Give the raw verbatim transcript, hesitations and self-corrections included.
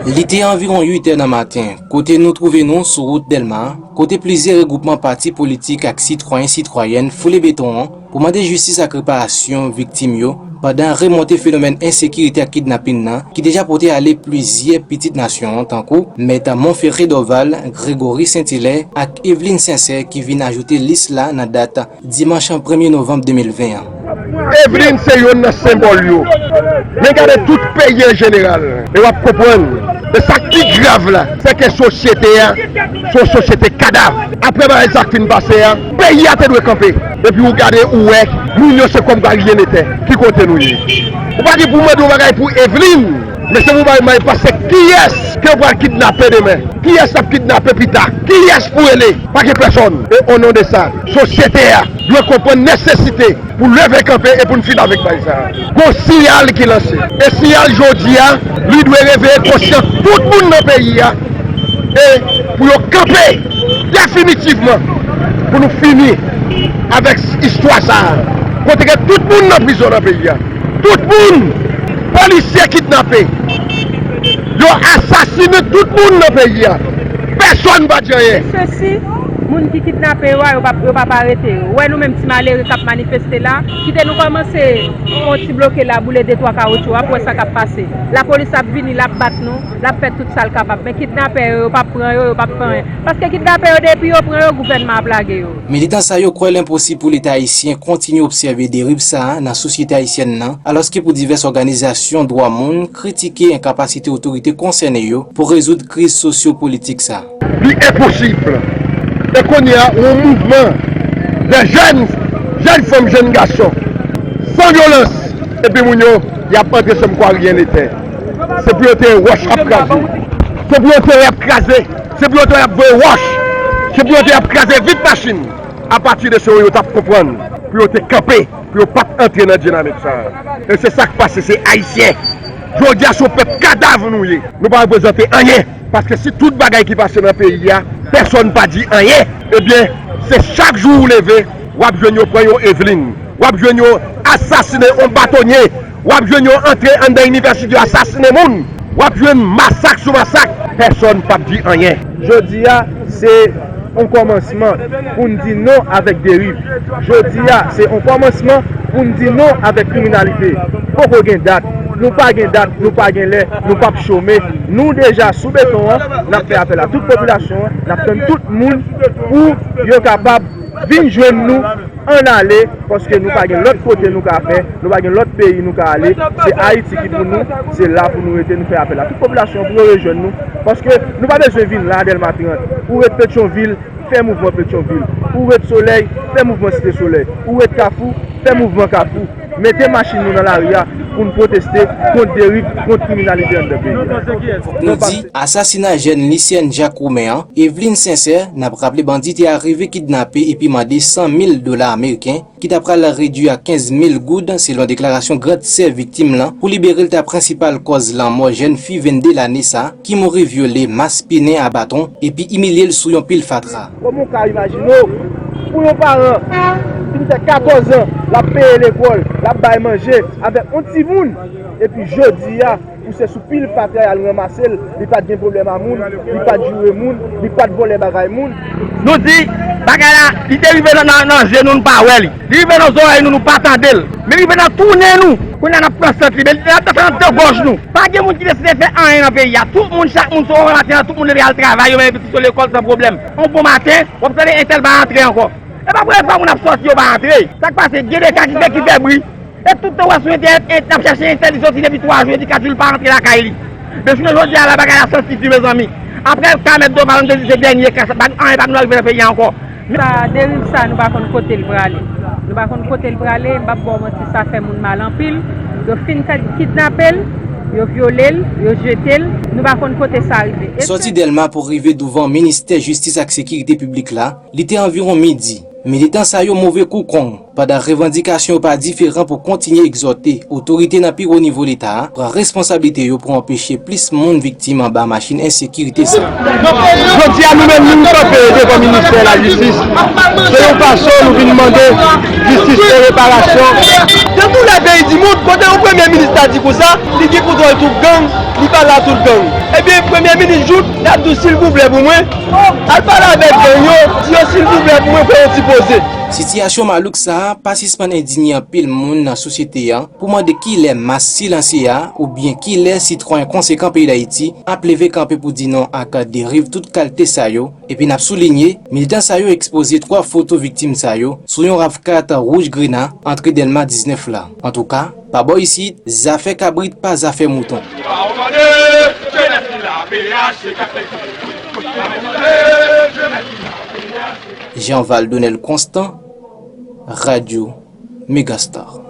Li te anviwon uit è nan maten, kote nou twouve nou sou wout Dèlma, kote plizyè regwoupman pati politik ak sitwayen sitwayèn foule beton an pou mande jistis ak reparasyon viktim yo, pandan remonte fenomèn ensekirite ak kidnapin nan ki deja pote ale plizyè pitit nasyon an, tankou Mèt Monferré Dorval, Gregory Saint-Hilaire ak Eveline Sincère, ki vin ajoute lis la nan dat dimanch premye novanm de mil ven an. Eveline se youn nan senbòl yo. Men gade tout peyi an jeneral, e w ap konprann. E sa k pi grav la, se ke sosyete a se yon sosyete kadav. Apre bagay sa k fin pase a, peyi a te dwe kanpe. Epi ou gade, ou wè, moun yo se kòm kwa ryen etè. Ki kote nou ye? Ou pa di pou mande yon bagay pou Eveline, men se pou bay may pase kiyès ke yo pral kidnape demen? Kiyès y ap kidnape pita? Kiyès pou rele? Pa gen pèsòn. E o non de sa, sosyete a dwe konprann nesesite pou leve kanpe e pou n fin avèk bagay sa a. Gon siyal ki lanse. E siyal jodi a, li dwe reveye konsyans tout moun nan peyi a. E pou yo kanpe definitivman pou nou fini avèk istwa sa a. Kote ke tout moun nan prizon nan peyi a. Tout moun, polisye kidnape. Yo asasine tout moun nan peyi a. Pèsòn pa di anyen. Sesi, moun ki kidnape yo a, yo p ap, yo p ap arete yo. Ou wè nou menm ti malere k ap manifeste la, kite nou kòmanse fè yon ti bloke la, boule de twa kawotchou a, pou wè sa k ap pase. Lapolis ap vini, l ap bat nou, l ap fè tout sa l kapab. Men kidnapè yo, yo p ap pran yo, yo p ap fè anyen. Paske kidnapè yo, depi yo pran yo, gouvènman ap lage yo. Militan sa yo kwè l enposib pou Leta ayisyen kontinye obsève deriv sa a nan sosyete ayisyèn nan, alòske pou divès òganizasyon dwa moun kritike enkapasite otorite konsène yo pou rezoud kriz sosyo-politik sa a. Li enposib. E kounye a, yon mouvman de jèn, jèn fanm, jèn gason, san vyolans, epi moun yo, y ap antre sanm kwa ryen etè. Se pou yo te wòch ap kraze. Se pou yo te ap kraze. Se pou yo te ap voye wòch. Se pou yo te ap kraze vit machin. Apati de se yo t ap konprann pou yo te kanpe, pou yo pa t antre nan dinamik sa a. E se sa k pase, se Ayisyen. Jodi a, se yon pèp kadav nou ye. Nou pa reprezante anyen. Paske si tout bagay ki pase nan peyi a, pèsòn pa di anyen, ebyen, se chak jou ou leve, w ap jwenn yo pran yon Eveline. W ap jwenn yo asasine yon batonye. W ap jwenn yo antre anndan inivèsite yo asasine moun. W ap jwenn masak sou masak. Pèsòn p ap di anyen. Jodi a, se yon kòmansman pou n di non avèk deriv. Jodi a, se yon kòmansman pou n di non avèk kriminalite. Poko gen dat. Nou pa gen dat, nou pa gen lè, nou p ap chome. Nou deja sou beton an, n ap fè apèl a tout popilasyon an, n ap tann tout moun pou yo kapab vin jwenn nou, ann ale, paske nou pa gen lòt kote nou ka fè, nou pa gen lòt peyi nou ka ale. Se Ayiti ki pou nou, se la pou nou rete, nou fè apèl a tout popilasyon pou yo rejwenn nou, paske nou pa bezwen vin la, Dèlma trant. Ou ret Petyonvil, fè mouvman Petyonvil. Ou ret Solèy, fè mouvman Site Solèy. Ou ret Kafou, fè mouvman Kafou. Mete machin nou nan lari a pou n pwoteste kont deriv, kont kriminalite anndan peyi a. Fòk nou di, asasina jèn lisyèn Jacques Roumain an, Eveline Sincère, n ap raple bandi te arive kidnape epi mande san mil dola ameriken, ki ta pral redui a kenz mil goud, selon deklarasyon gran sè viktim lan, pou libere l ta prensipal kòz lanmò jèn fi vennde lane sa, ki mouri vyole, maspinen a baton, epi imilye l sou yon pil fatra. Kòman w ka imajine w, pou yon paran ki fè katòz an, l ap peye lekòl, l ap bay manje avèk yon timoun, epi jodi a, pou se sou pil fatra y al ranmase l, li pa t gen pwoblèm a moun, li pa t joure moun, li pa t vòlè bagay moun. Nou di, bagay la, li te rive nan, nan, nan je nou, nou pa wè li. Li rive nan zòrèy nou, nou pa tande l. Li rive nan tou nen nou. Kounye a n ap pran sant li, men li ap desann nan gòj nou. Pa gen moun ki deside fè anyen nan peyi a. Tout moun, chak moun sou yon maten an, tout moun leve al travay, yo mennen pitit yo lekòl san pwoblèm. Yon bon maten, w ap tande entèl pa antre ankò. E pa premye fwa moun ap sòti, yo pa antre. Sa k pase, gen de ka ki fè, ki fè bri. E tout tan w ap sou entènèt, e, n ap chèche entèl, li soti depi twa jou, li di kat jou, li pa antre lakay li. Men jounen jodi a la, bagay la santi di, mezanmi. Apre ka Mèt Doval, nou te di se dènye ka, sa, anyen pa nou rive nan peyi a ankò. Sa, deriv sa, nou pa konn kote l prale. Nou pa konn kote l prale, m p ap ba w manti, sa fè moun mal anpil. Yo fin kad-, kidnape l, yo vyole l, yo jete l, nou pa konn kote sa rive. E sòti Dèlma pou rive douvan Ministè Jistis ak Sekirite Piblik la, li te anviwon midi. Militan sa yo move kou kong. Pandan revandikasyon yo pa diferan pou kontinye egzòte otorite nan pi wo nivo Leta a pran responsablite yo pou anpeche plis moun viktim anba machin ensekirite sa. Jodi a, nou menm, nou kanpe devan ministè lajistis. Se yon fason nou vin mande jistis e reparasyon. Dans tous les pays du monde, kote yon premye minis ta di konsa, li gen kontwòl tout gang, li pale a tout gang. Ebyen, premye minis jouk, l ap di w silvouplè pou mwen, al pale avèk gang yo, di yo silvouplè pou mwen fè yon ti poze. Sitiyasyon malouk sa a pa sispann endinye anpil moun nan sosyete a pou mande kilè mas silansye a oubyen kilè sitwayen konsekan peyi Dayiti ap leve kanpe pou di non ak deriv tout kalte sa yo. Epi n ap soulinye, militan sa yo ekspoze twa foto viktim sa yo sou yon rafkat wouj grena antre Dèlma diznèf la. Antouka, pa bò isit, zafè kabrit pa zafè mouton. Jean Valdonel Constant, Radio Megastar.